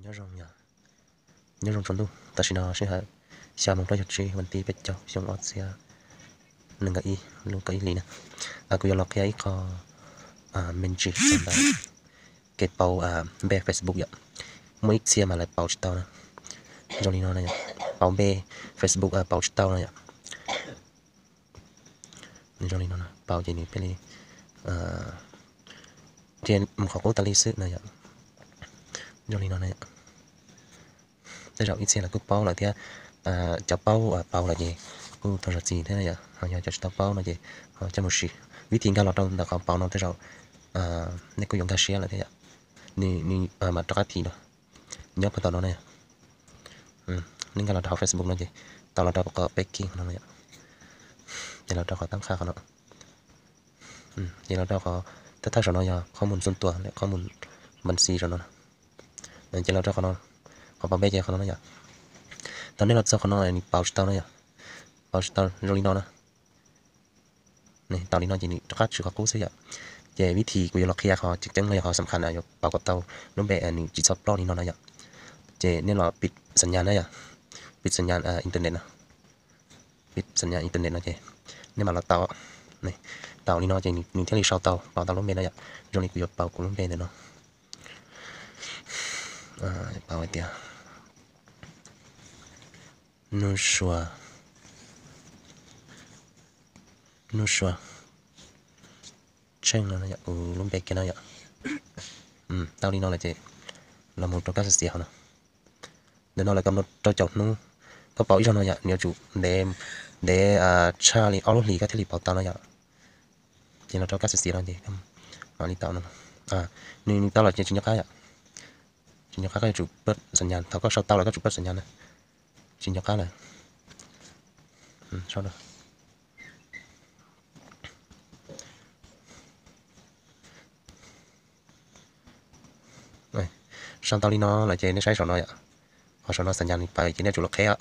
Nyob zoo, nyob zoo tsaus ntuj, tam sim no sij hawm xya moos plaub caug tsib vas thib peb caug xyoo ob txhiab nees nkaum ib lub kaum ib hlis na. Kuv yuav los qhia ib qho me ntsis txog ntawm kev pauv npe Facebook yom. Muaj ib txhia mas lawv pauv tsis tau na. Zoo li no na yom, pauv npe Facebook pauv tsis tau na yom. Zoo li no, pauv ces nws peb li, ces mus qhov qub tas li xwb na yom. Zoo li no na yom. Tej zaum ib txhia lawv kuj paub lawm thiab, cov paub pauv lawm ces kuj tau zam txim thiab na yom. Ho yog cov tsis tau paub no ces ho coj mus sim. Vib thim nkag los rau ntawm qhov pauv no tej zaum nej kuj yuav nkag siab lawm thiab yom. Nws, nws mam rov qab thim no. Nyob puag tom no na yom. Nej nkag los rau hauv Facebook no ces tau los rau qhov peb kij no yom. Ces los rau qhov tab qha qhov no. Ces los rau qhov thawj thawj saum no yog qhov mus xu tuas lawm, qhov mus npan xis saum no. Ces los rau qhov no, qhov pauv npe ces qhov no na yom. Thaum nej los txog qhov no nws pauv tsis tau na yom. Pauv tsis tau zoo li no na. Tau li no ces nws rov qab tshwm qhov qub xwb yom. Ces vib thim kuv yuav los qhia qhov tseem ceeb no yog qhov xam khas yuav pauv kom tau lub npe nws tsis txhob ploj li no na yom. Ces nej los pib xam nyas na yom, pib xam nyas internet no, pib xam nyas internet no ces nej mam los tau. Tau li no ces nws thiaj li sau tau, pauv tau lub npe no yom. Zoo li kuv yuav pauv kuv lub npe ntawm no. Pauv hais tias Nuj Sua, Nuj Sua Tsheej no yom, kuv lub npe kiag no yom. Tau li no lawm ces los mus rau kab xiav xiav hauv no. Ntawm no lawv kam rau caum hnub, koj pauv ib zaug no yom, nws yuav tsum ntev, ntev tshaj li ob lub hlis koj thiaj li pauv tau no yom. Ces los rau kab xiav xiav no ces mam li tau no. Nws, nws tau los ces tsis nco qab yom. Tsis nco qab, koj yuav tsum pab xam nyas, thaum koj sau tau lawm koj tsum pab xam nyas na. Tsis nco qab lawm. Sau tau li no lawm ces nej saib saum no yom. Qhov saum no xam nyas nws pauv ces nej tsum los qheb,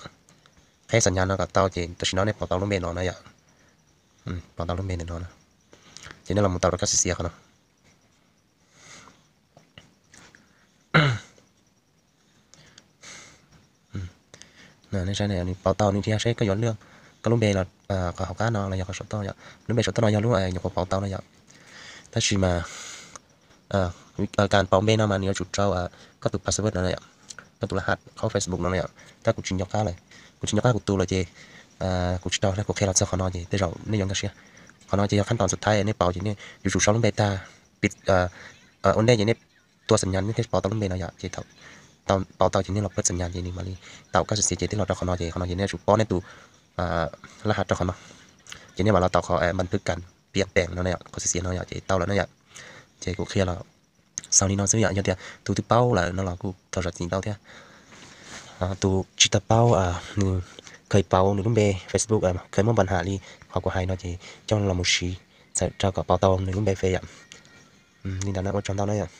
qheb xam nyas no kom tau ces tam sim no nej pauv tau lub npe no na yom. Pauv tau lub npe ntawm no na. Ces nej los mus tau rau kab xiav xiav qhov no. Nej saib, nws pauv tau, nws thiaj saib koj yuav lwaj koj lub npe los qhov hauv qab no los yog qhov saum toj yom. Lub npe saum toj no yog lub nyuam qhuav pauv tau no yom. Tab sis mas kas pauv npe no mas nws yuav tsum rau koj tus password no yom, koj tus laj has qhov Facebook no yom. Tab kuv tsis nco qab lawm, kuv tsis nco qab kuv tus lawm ces kuv tsis rau, kuv qhia los txog qhov no ces tej zaum nej yuav nkag siab. Qhov no ces yog khab tom xub thawj nej pauv ces nej yuav tsum sau lub npe tag, ua ntej ces nej tua xam nyas nej thiaj pauv tau lub npe no yom. Ces thaum pauv tau ces nej los pab xam nyas ces nws mam li tau kab xiav xiav ces twb los rau qhov no ces qhov no ces nej yuav tsum pab nej tus laj has rau qhov no. Ces nej mam los tau qhov npas twb kas piam peem no na yom, qhov xiav xiav no yom, ces tau lawm na yom. Ces kuv qhia los xaus li no xwb yom, yog tias tus twb paub lawm no los kuj tau zam txim ntau thiab. Tus tsis tau paub, nws kheev pauv nws lub npe Facebook kheev muaj npa ham li qhov kuv hais no ces coj los mus siv txawm rau kom pauv tau nws lub npe Face yom. Li ntawd na, ua tsaug ntau na yom.